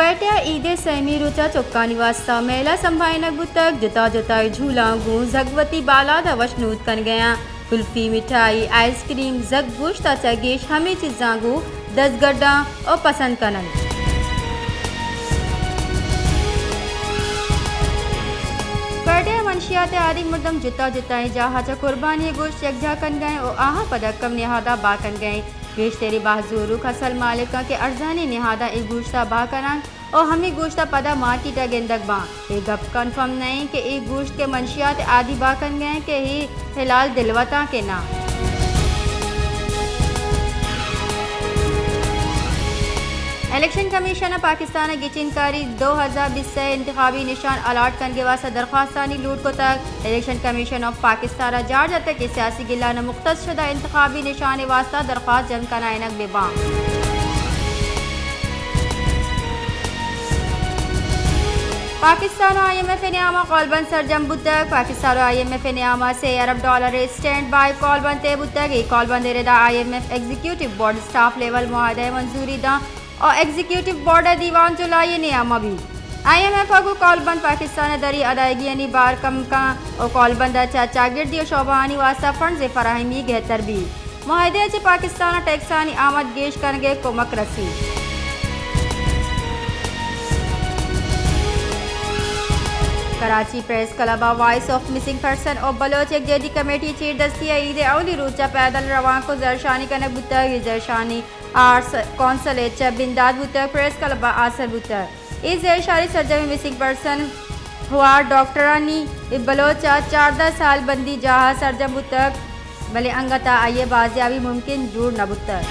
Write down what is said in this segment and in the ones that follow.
پیٹیا عید ءِ سیمی روچ ءَ چکانی واستہ میلہ سمبھائینگ بوتگ۔ جتا جتائیں جھولاں گوں زھگ وتی بالاد ءَ وشنود کنگ ءَ اَنت۔ کلفی، مٹھائی، آئس کریم، زھگ گوشت ءَ چہ گیش ھمے چیزاں گوں دزگڈاں ءُ پسند کن اَنت۔ پیٹیا منشیات ءِ آدی مردم جتا جتائیں جاہ ءَ چہ قربانی ءِ گوشت یکجاہ کنگ ءَ اَنت ءُ آھاں پدا کم نھاد ءَ بھا کنگ ءَ اَنت۔ گیشتری بھا زوروک اصل مالکاں کہ ارزانی نھاد ءَ اے گوشت ءَ بھا کن اَنت ءُ ھمے گوشت ءَ پدا مارکیٹ ءَ گندگ باں۔ اے گپ کنفرم نہ اِنت کہ اے گوشت کہ منشیات ءِ آدی بھا کنگ ءَ اَنت کہ اے حلال دلوتاں کہ نہ۔ الیکشن کمیشن ءَ پاکستان ءِ گچین کاری دو ھزار بیست ءِ انتخابی نشان الاٹ کنگ ءِ واستہ درخواستانی لوٹ کتگ۔ الیکشن کمیشن آف پاکستان ءَ جار جتگ کہ سیاسی گلاں ءَ مختص شدہ انتخابی نشان ءِ واستہ درخواست جمع کنائینگ بہ باں۔ پاکستان ءُ آئی ایم ایف ءِ نیام ءَ کالبند سرجم بوتگ۔ پاکستان ءُ آئی ایم ایف ءِ نیام ءَ سے ارب ڈالر ءِ اسٹینڈ بائی کالبند طے بوتگ۔ اے کالبند ءِ رد ءَ I M F executive board staff level معاہدہ ءِ منظوری داں ءُ ایگزیکیوٹو بورڈ ءِ دیوان جولائی ءِ نیام ءَ بیت۔ آئی ایم ایف ءَ گوں کالبند پاکستان ءِ دری ادائیگیانی بار کم کنت ءُ کالبند ءَ چہ چاگردی ءُ شعبہانی واستہ فنڈز ءِ فراھمی گھتر بیت۔ معاہدہ ءَ چہ پاکستان ءَ ٹیکسانی آمد گیش کنگ ءِ کمک رسیت۔ کراچی پریس کلب ءَ وائس آف مسنگ پرسن ءُ بلوچ یکجہتی کمیٹی ءِ چیردستی ءَ عید ءِ اولی روچ ءَ پیدل روانک ءُ زھرشانی کنگ بوتگ۔ اے زھرشانی آرٹس کونسل ءَ چہ بندات بوتگ، پریس کلب ءَ آسر بوتگ۔ اے زھرشانی سرجمیں مسنگ پرسن ہوار ڈاکٹرانی بلوچ ءَ چاردہ سال بندی جاہ ءَ سرجم بوتگ، بلے انگت ءَ آئی ءِ بازیابی ممکن جوڑ نہ بوتگ۔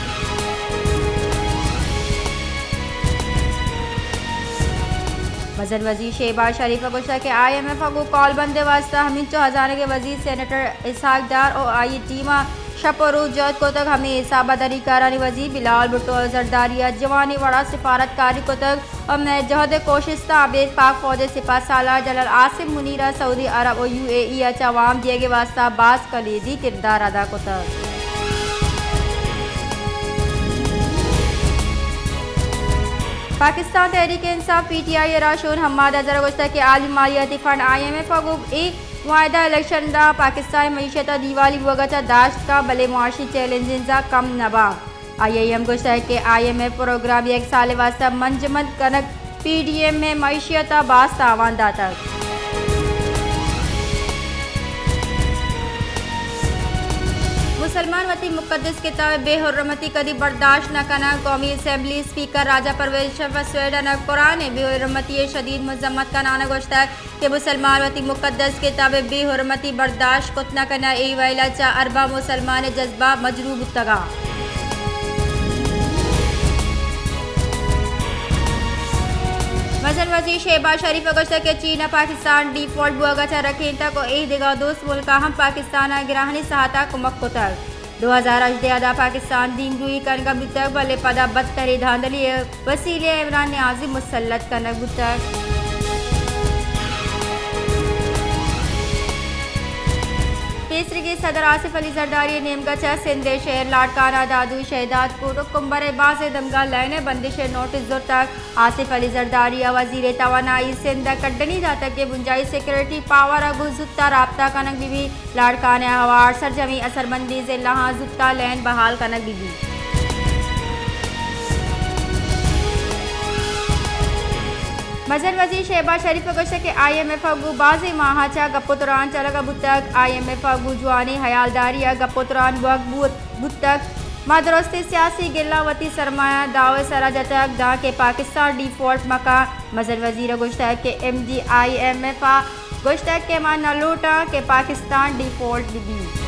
مزن وزیر شہباز شریف ءَ گوشتگ کہ آئی ایم ایف ءَ گوں کالبند ءِ واستہ ھمینچو ھزانگ ءِ وزیر سینیٹر اسحاق ڈار ءُ آئی ءِ ٹیم ءَ شپ ءُ روچ جھد کتگ۔ ھمے حساب ءَ دری کارانی وزیر بلاول بھٹو ءَ زرداری ءَ جوانیں وڑ ءَ سفارتکاری کتگ ءُ مئے جھد ءُ کوشستاں ابید پاک فوج ءِ سپاہ سالار جنرل عاصم منیر ءَ سعودی عرب ءُ یو اے ای ءَ چہ وام دیگ ءِ واستہ باز کلیدی کردار ادا کتگ۔ پاکستان تحریک انصاف، پی ٹی آئی، ءِ راھشون حماد اظہر ءَ گوشتگ کہ عالمی مالیاتی فنڈ، آئی ایم ایف، ءَ گوں اے معاہدہ الیکشن ءَ پاکستان ءِ معیشت ءَ دیوالی بوگ ءَ چہ داشت کنت، بلے معاشی چیلنجز ءَ کم نہ باں۔ آئی ءَ اے ھم گوشتگ کہ آئی ایم ایف پروگرام ءِ یک سال ءِ واستہ منجمد کنگ پی ڈی ایم ءِ معیشت ءَ باز تاوان داتگ۔ مسلمان وتی مقدس کتاب ءِ بے حرمتی کدی برداشت نہ کن اَنت۔ قومی اسمبلی اسپیکر راجہ پرویز مشرف ءَ سویڈن ءَ قرآن ءِ بے حرمتی ءِ شدید مذمت کنان ءَ گوشتگ کہ مسلمان وتی مقدس کتاب ءِ بے حرمتی برداشت کت نہ کن اَنت۔ اے ویل ءَ چہ ارباں مسلمان ءِ جذبہ مجروح بوتگ اَنت۔ مزن وزیر شہباز شریف ءَ گوشتگ کہ چین ءَ پاکستان ڈیفالٹ بوگ ءَ چہ رکینتگ ءُ اے دگہ دوست ملکاں ھم پاکستان ءَ گرانیں ساھت ءَ کمک کتگ۔ دو ھزار ھژدہ ءَ ادا پاکستان دیمروئی کنگ ءَ بوتگ، بلے پدا بدتریں دھاندلی ءِ وسیلہ ءَ عمران نیازی مسلط کنگ بوتگ۔ پیسریگیں صدر آصف علی زرداری ءِ نیمگ ءَ چہ سندھ ءِ شہر لاڑکانہ، دادو، شہداد کوٹ ءُ کمبر ءِ بازیں دمگاں لائن ءِ بندش ءِ نوٹس زرتگ۔ آصف علی زرداری ءَ وزیر توانائی سندھ ءَ کڈنی داتگ کہ بنجاہی سیکورٹی پاور ءَ گوں زوت ءَ رابطہ کنگ بہ بیت۔ لاڑکانہ ءَ ہوار سرجمیں اثرمندیں ضلعاں زوت ءَ لین بحال کنگ بہ بیت۔ مزن وزیر شہباز شریف ءَ گوشتگ کہ آئی ایم ایف ءَ گوں بازیں ماہ ءَ چہ گپ ءُ تران چلگ ءَ بوتگ۔ آئی ایم ایف ءَ گوں جوانیں ہیالداری ءَ گپ ءُ تران بوگ بوت۔ بوتگ۔ ما درستیں سیاسی گلاں وتی سرمایہ داؤ ءِ سرا جتگ دانکہ پاکستان ڈیفالٹ مکن۔ مزن وزیر ءَ گوشتگ کہ M D I M F ءَ گوشتگ کہ ما نہ لوٹاں کہ پاکستان ڈیفالٹ بہ بیت۔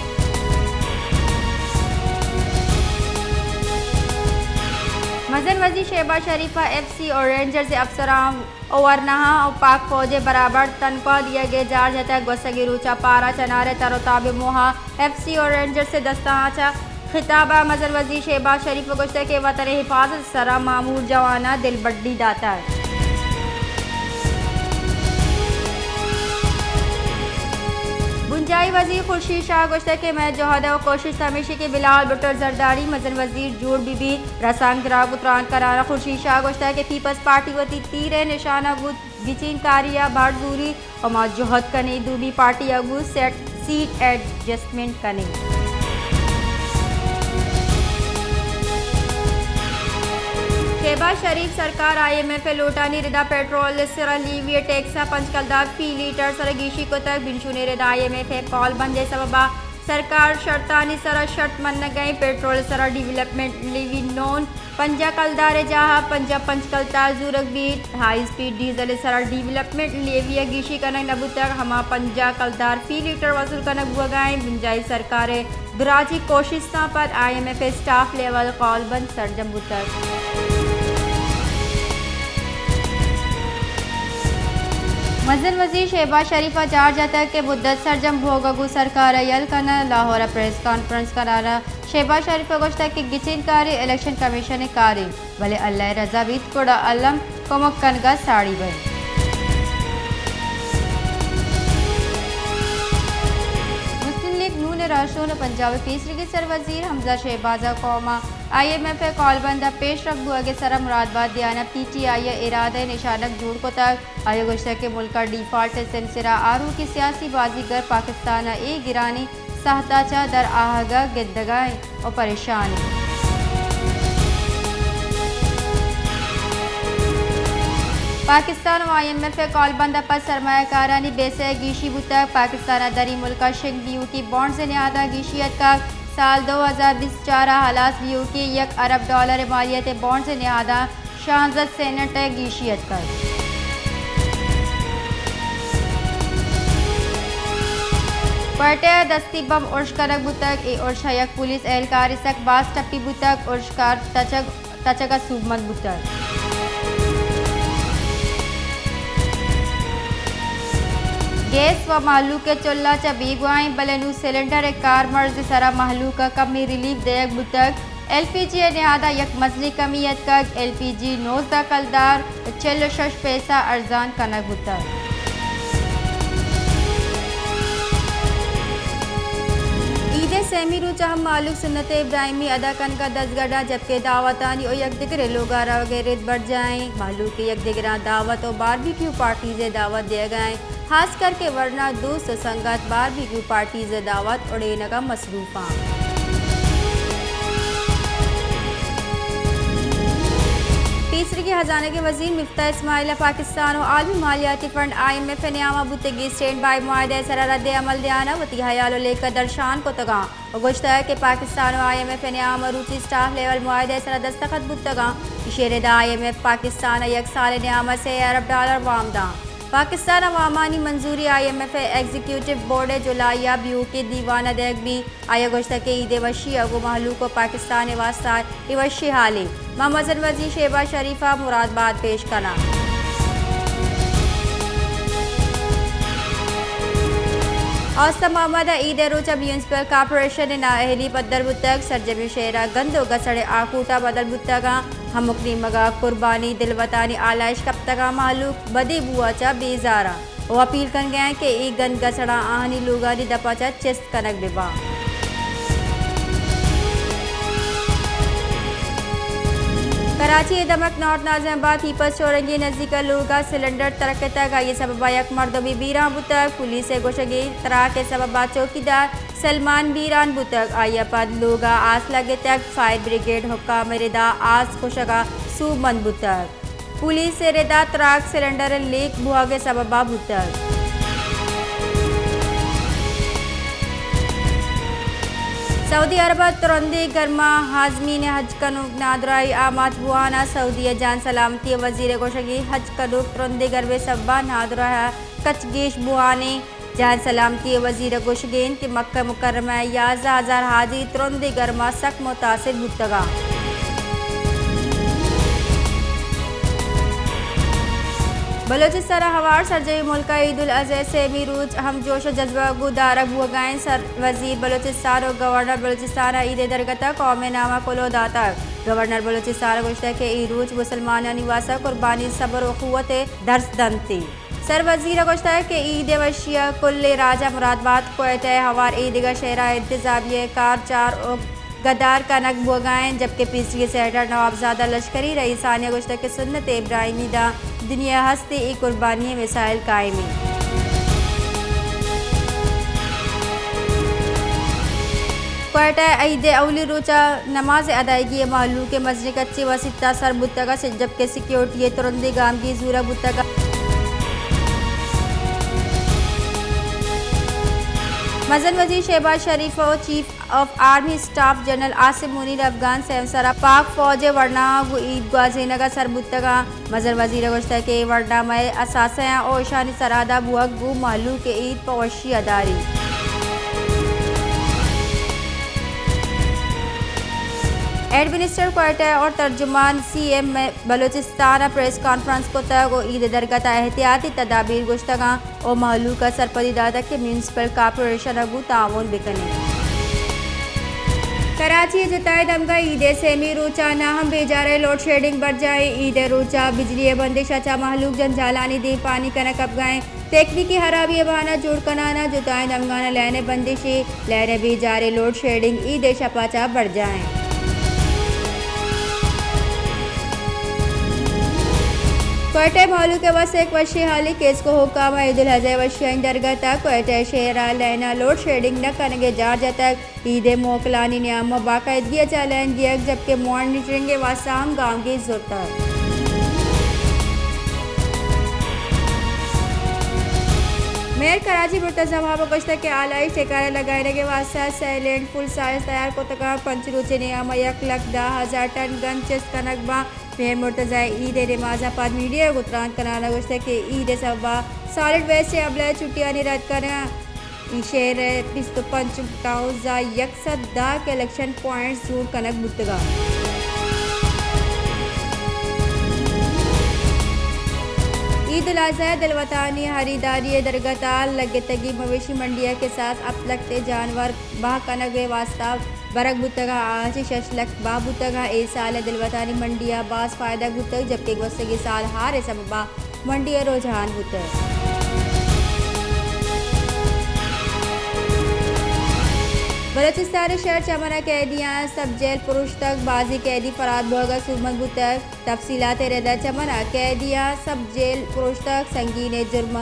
مزن وزیر شہباز شریف ءَ ایف سی ءُ رینجرز ءِ افسراں ءُ ورناہاں ءُ پاک فوج ءِ برابر تنخواہ دیگ ءِ جار جتگ۔ گوستگیں روچ ءَ پار ءَ چنار ءِ تر ءُ تاب ءِ موہ ءَ ایف سی ءُ رینجرز ءِ دستاں ءَ چہ خطاب ءَ مزن وزیر شہباز شریف ءَ گوشتگ کہ وطن ءِ حفاظت ءِ سرا مامور جواناں دلبڈی داتگ۔ بنجاہی وزیر خورشید شاہ گوشتگ کہ مئے جہد ءُ کوشست ہمیش اِنت کہ بلاول بھٹو زرداری مزن وزیر جوڑ بہ بیت۔ رسانکدراں گوں تران کنان ءَ خورشید شاہ گوشتگ کہ پیپلز پارٹی وتی تیر ءِ نشان ءَ گوں گچین کاری ءَ بھر زوریت ءُ ما جہد کنیں دومی پارٹی ءَ گوں سیٹ، سیٹ ایڈجسٹمنٹ کنیں۔ شہباز شریف: سرکار آئی ایم ایف ءِ لوٹانی ردا پٹرول ءِ سرا لیوی ءِ ٹیکس ءَ پنچ کلدار فی لیٹر سرا گیشی کتگ۔ بنشونی ردا آئی ایم ایف ءِ کال بند ءِ سبب ءَ سرکار شرطانی سرا شرط منگ ءَ اِنت۔ پٹرول ءِ سرا ڈیولپمنٹ لیوی نون پنجاہ کلدار ءِ جاہ ءَ پنجاہ پنچ کلدار زورگ بیت۔ ہائی اسپیڈ ڈیزل ءِ سرا ڈیولپمنٹ لیوی ءَ گیشی کنگ نہ بوتگ، ہما پنجاہ کلدار فی لیٹر وصول کنگ بوگ ءَ اِنت۔ بنجاہی سرکار ءِ دراجیں کوشستاں پد آئی ایم ایف ءِ سٹاف لیول کال بند سرجم بوتگ۔ مزن وزیر شہباز شریف ءَ جار جتگ کہ مدت سرجم بوگ ءَ گوں سرکار ءَ یل کناں۔ لاہور ءَ پریس کانفرنس کنان ءَ شہباز شریف ءَ گوشتگ کہ گچین کاری الیکشن کمیشن ءِ کارے، بلے اللہ ءِ رضا بیت گڑا الم کمک کنگ ءَ ساڑی بنت۔ مسلم لیگ نون ءِ راہشون ءُ پنجاب ءِ پیسریگیں سروزیر حمزہ شہباز ءَ قوم ءَ آئی ایم ایف ءِ کال بند ءَ پیش رفت بوگ ءِ سرا مراد بات دیان ءَ پی ٹی آئی ءِ ارادہ ءِ نشانگ جوڑ کتگ۔ آئی ءَ گوشتگ کہ ملک ءَ ڈیفالٹ ءِ سلسلہ ءَ آروکی سیاسی بازیگر پاکستان ءَ اے گرانیں ساہت ءَ چہ در آہگ ءَ گندگ ءَ اِنت ءُ پریشان اِنت۔ پاکستان ءُ آئی ایم ایف ءِ کال بند ءَ پد سرمایہ کارانی بیسہ ءَ گیشی بوتگ۔ پاکستان ءَ دری ملک ءَ شنگ بیوکی بانڈز ءِ نہاداں گیشی اتکگ۔ سال دو ہزار بیست چار ءَ ہلاس بیوکی یک ارب ڈالر ءِ مالیت ءِ بانڈز ءِ نہاداں شانزدہ سینٹ ءَ گیشی اتکگ۔ کوئٹہ ءَ دستی بمب ارش کنگ بوتگ۔ اے ارش ءَ یک پولیس اہلکارے سک باز ٹپی بوتگ۔ ارشکار تچگ، تچگ ءَ سوبمند بوتگ۔ گیس ءُ مہلوک ءِ چلہ چہ بیگواہ اِنت، بلے نوں سلنڈر ءِ کارمرز ءِ سرا مہلوک ءَ کمے ریلیف دئیگ بوتگ۔ ایل پی جی ءِ نہاد ءَ یک مزنیں کمی اتکگ، ایل پی جی نوزدہ کلدار چل ءُ شش پیسہ ارزان کنگ بوتگ۔ عید ءِ سیمی روچ ءَ ہم مہلوک سنت ابراہیمی ادا کنگ ءَ دزگڈ اَنت، جبکہ دعوتانی ءُ یکدگرے لوگ ءَ روگ ءِ رد برجاہ اِنت۔ مہلوک یکدگراں دعوت ءُ باربیکیو پارٹیز ءِ دعوت دیگ ءَ اِنت، خاص کر کہ ورنا دوست ءُ سنگت باربیکیو پارٹیز ءِ دعوت اڑینگ ءَ مصروف پیسریگیں ہزانگ ءِ وزیر مفتاح اسماعیل ءَ پاکستان ءُ عالمی مالیاتی فنڈ آئی ایم ایف ءِ نیام ءَ بوتگیں اسٹینڈ بائی معاہدہ ءِ سرا رد عمل دیان ءَ وتی ہیال ءُ لیکہ درشان کتگ اَنت ءُ گوشتگ کہ پاکستان ءُ آئی ایم ایف ءِ نیام ءَ روچی سٹاف لیول معاہدہ ءِ سرا دستخط بوتگ اَنت۔ ایشی ءِ ردا آئی ایم ایف پاکستان ءَ یک سال ءِ نیام ءَ سے ارب ڈالر وام دنت۔ پاکستان ءَ وامانی منظوری آئی ایم ایف ءِ ایگزیکیوٹیو بورڈ ءِ جولائی ءَ بیوکیں دیوان ءَ دئیگ بیت۔ آئی ءَ گوشتگ کہ عید ءِ وشی ءَ گوں مہلوک ءُ پاکستان ءِ واستہ اے وشیں ہالے۔ ما مزن وزیر شہباز شریف ءَ مراد بات پیش کناں۔ اوستہ محمد ءَ عید ءِ روچ ءَ میونسپل کارپوریشن ءِ نااہلی پدر بوتگ، سرجمیں شہر ءَ گند ءُ گسڑ ءِ آکوٹ ءَ بدل بوتگ اَنت۔ ہمک نیمگ ءَ قربانی دلوتانی آلائش کپتگ اَنت، مہلوک بدیں بو ءَ چہ بیزار اَنت۔ ءُ اپیل کنگ ءَ اِنت کہ اے گند گسڑاں آہانی لوگانی دپ ءَ چہ چست کنگ بہ بنت۔ کراچی ءِ دمگ نارتھ ناظم آباد پیپلز چورنگی ءِ نزیک ءَ لوگ ءَ سلنڈر ترکتگ، آئی ءِ سبب ءَ یک مردمے بیران بوتگ۔ پولیس ءِ گوشگ ءَ تراک ءِ سبب ءَ چوکیدار سلمان بیران بوتگ، آئی ءَ پد لوگ ءَ آس لگتگ، فائر بریگیڈ حکام ءِ ردا آس کشگ ءَ سوبمند بوتگ۔ پولیس ءِ ردا تراک سلنڈر ءِ لیک بوھگ ءِ سبب ءَ بوتگ۔ سعودی عرب ءَ ترندیں گرما، ہازمین ءِ حج کنوک نادراہی آماچ بوان اَنت۔ سعودی ءِ جان سلامتی ءِ وزیر ءِ گوشگ ءَ اِنت حج کنوک ترندیں گرم ءِ سبب ءَ نادراہ ءَ کچ گیش بوان اَنت۔ جان سلامتی ءِ وزیر ءِ گوشگ ءَ اِنت کہ مکہ مکرمہ ءِ یازدہ ہزار حاجی ترندیں گرم ءَ سک متاثر بوتگ اَنت۔ بلوچستان ءَ ہوار سرجمیں ملک ءَ عید الاضحی ءِ سیمی روچ ہم جوش ءُ جذبہ ءَ گوں دارگ بوگ ءَ اِنت۔ سر وزیر بلوچستان ءُ گورنر بلوچستان ءَ عید ءِ درگت ءَ قوم ءِ نام ءَ کلوہ داتگ۔ گورنر بلوچستان ءَ گوشتگ کہ اے روچ مسلمانانی واستہ قربانی، صبر ءُ اخوت ءِ درس دنت۔ سر وزیر ء گوشتگ کہ عید ء وشی ء کل راج ء مراد بات۔ کوئٹہ ء ہوار اے دگہ شہر ء انتظامیہ ء کار چار ء گدار کنگ بوگ ء انت، جبکہ پیسری ء سیٹر نوابزادہ لشکری رئیسانی ء گوشتگ کہ سنت ابراہیمی داں دنیا ء ہست ء اے قربانی ء مثال قائم انت۔ کوئٹہ ء عید ء اولی روچ ء نماز ء ادائیگی ء مہلوک ء مزنیں کچے وسیت ء سر بوتگ ء جبکہ سیکورٹی ء ترندیں گامگیج زورگ بوتگ۔ مزن وزیر شہباز شریف ء chief of army staff general Asim Munir Afghan سیمسر ء پاک فوج ء ورنااں گوں عید گوازینگ ء سر بوتگ ء مزن وزیر ء گوشتگ کہ اے ورنا مئے اثاثہ آں ء اشانی سرحد ء بوگ گوں مہلوک ء عید پہ وشی ء داریت۔ ہیڈ منسٹر کوئٹہ اور ترجمان سی ایم بلوچستان ء پریس کانفرنس کتگ و عید ء درگت ء احتیاطی تدابیر گوشتگ آں و مہلوک ء سرپدی داتگ کہ میونسپل کارپوریشن ء گوں تعاون بہ کن انت۔ کراچی ء جتائیں دمگاں عید ء سیمی روچ ء نہ ہم بیجار ء لوڈ شیڈنگ برجاہ انت۔ عید ء روچ ء بجلی ء بندش ء چہ مہلوک جنجالانی دیم پانی کنگ کپگ ء انت۔ تکنیکی ہرابی ء بہانہ جوڑ کنان ء جتائیں دمگان ء لین ء بندش انت۔ لین ء بیجار ء لوڈ شیڈنگ عید ء شپ ء چہ برجاہ انت۔ کوئٹہ ء مہلوک ء واستہ یک وشیں حالے، کیسکو حکام ء عید الاضحی ء وشیانی درگت ء کوئٹہ ء شہر ء لین ء لوڈ شیڈنگ نہ کنگ ء جار جتگ۔ عید ء موکلانی نیام ء باقاعدگی ء چہ لین دیگ جبکہ مانیٹرنگ ء واستہ ہم گامگیج زرتگ۔ میئر کراچی مرتضی وہاب ء گوشتگ کہ آلائش ٹھیکارہ لگائینگ ء واستہ سیلنٹ فل سائز تیار کتگ ء پنچ روچ ء نیام ء یک لکھ دہ ہزار ٹن گند چست کنگ باں۔ میئر مرتضی ء عید ء نماز ء پد میڈیا ء گوں تران کنان ء گوشتگ کہ عید ء سبب ء سالڈ ویسٹ ء عملہ ء چھٹیانی رد کنگ ء شہر ء بیست ء پنچ ٹاؤنز ء یک سد دہ کلیکشن پوائنٹس جوڑ کنگ بوتگ ء عید الاضحی ء دلوتانی خریداری ء درگت ء لگتگیں مویشی منڈی ء کساس ہپت لکھ ء جانور بہا کنگ ء واستہ برگ بوتگ ء آ چہ شش لکھ بہا بوتگ ء اے سال ء دلوتانی منڈی ء باز فائدگ بوتگ جبکہ گوستگیں سال ہار ء سبب ء منڈی ء رجحان بوتگ۔ بلوچستان ء شہر چمن ء قیدیاں سب جیل پروشتگ، بازیں قیدی فرار بوگ ء سوبمند بوتگ۔ تفصیلات ء ردا چمن ء قیدیاں سب جیل پروشتگ، سنگین ء جرم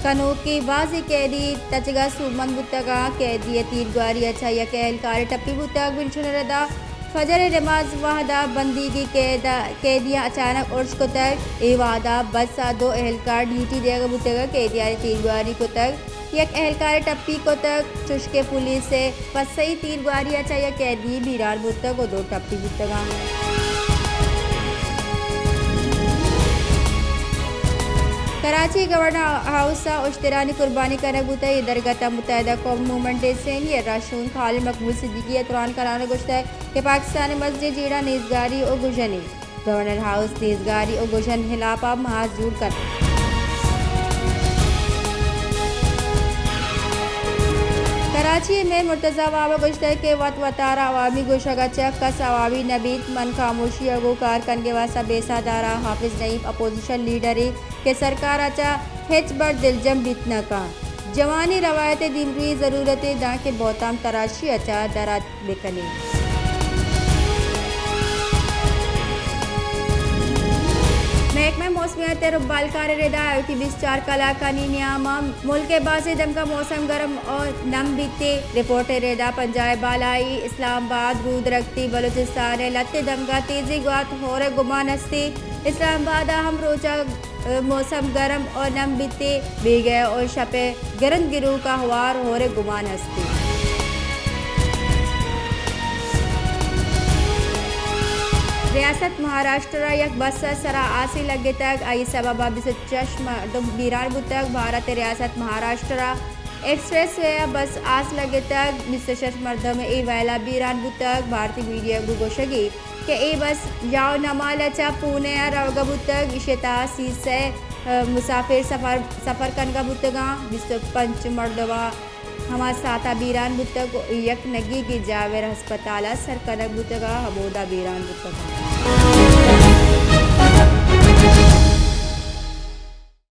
کنوکیں بازیں قیدی تچگ ء سوبمند بوتگ انت۔ قیدی ء تیرگواری ء چہ یک اہلکارے ٹپی بوتگ۔ بنشن ء ردا فجر ء نماز وہد ء بندیگیں قید ء قیدیاں اچانک ارش کتگ۔ اے وہد ء بس ء دو اہلکار ڈیوٹی دیگ ء بوتگ ء قیدیانی تیرگواری کتگ۔ یک اہلکارے ٹپی کتگ، چوشکہ پولیس ء پسئی تیرگواری ء چہ یک قیدی بیران بوتگ ء دو ٹپی بوتگ انت۔ کراچی گورنر ہاؤس ء اشترانی قربانی کنگ بوتگ۔ اے درگت ء متحدہ قوم موومنٹ ء سینئر رہشون خالد مقبول صدیقی ء تران کنان ء گوشتگ کہ پاکستان ء مزنیں جیڑہ نیزگاری ء گژن انت۔ گورنر ہاؤس نیزگاری و گژن ہلاپ ء ماز جوڑ کنت۔ کراچی ء مئے مرتضی وہاب ء گوشتگ کہ وت وتارا عوامی گوشگ ء چہ کس عوامی نہ بیت، من خاموشی ء گوں کار کنگ ء واستہ بے ساہ داراں۔ حافظ نعیم اپوزیشن لیڈرے کہ سرکار ء چہ ہچبر دلجم بیت نہ کنت۔ جوانیں روایت ء دیمروئی ضرورت ء دانکہ بہتام تراشی ء چہ درات بکنیں۔ محکمہ موسمیات ء رمبالکار ء ردا آیوکیں بیست چار کلاکانی نیام ء ملک ء بازیں دمگاں موسم گرم ء نم بیت۔ رپورٹ ء ردا پنجاب ء بالائی، اسلام آباد، رودرکتی بلوچستان ء لہتے دمگاں تیزیں گوات ہور ء گمان است۔ اسلام آباد ء ہم روچ ء موسم گرم ء نم بیت، بیگہ ء شپ ء گرند گروک ء ہوار ہور ء گمان است۔ ریاست مہاراشٹر ء یک بس ء سرا آسے لگتگ، آئی سبب ء بیست ء شش مردم بیران بوتگ۔ بھارت ء ریاست مہاراشٹر ء ایکسپریس وے ء بس آس لگتگ، بیست ء شش مردم اے ویل ء بیران بوتگ۔ بھارتی میڈیا گوں گوشگی کہ اے بس یاونامال ء چہ پونے ء روگ ء بوتگ، ایشی ء تہا سی سئے مسافر سفر، سفر کنگ ء بوتگ انت۔ بیست ء پنچ مردم ء ہما ساعت ء بیران بوتگ ء یک نگیگیں جاور ہسپتال ء سر کنگ بوتگ ء ہمودا بیران بوتگ انت۔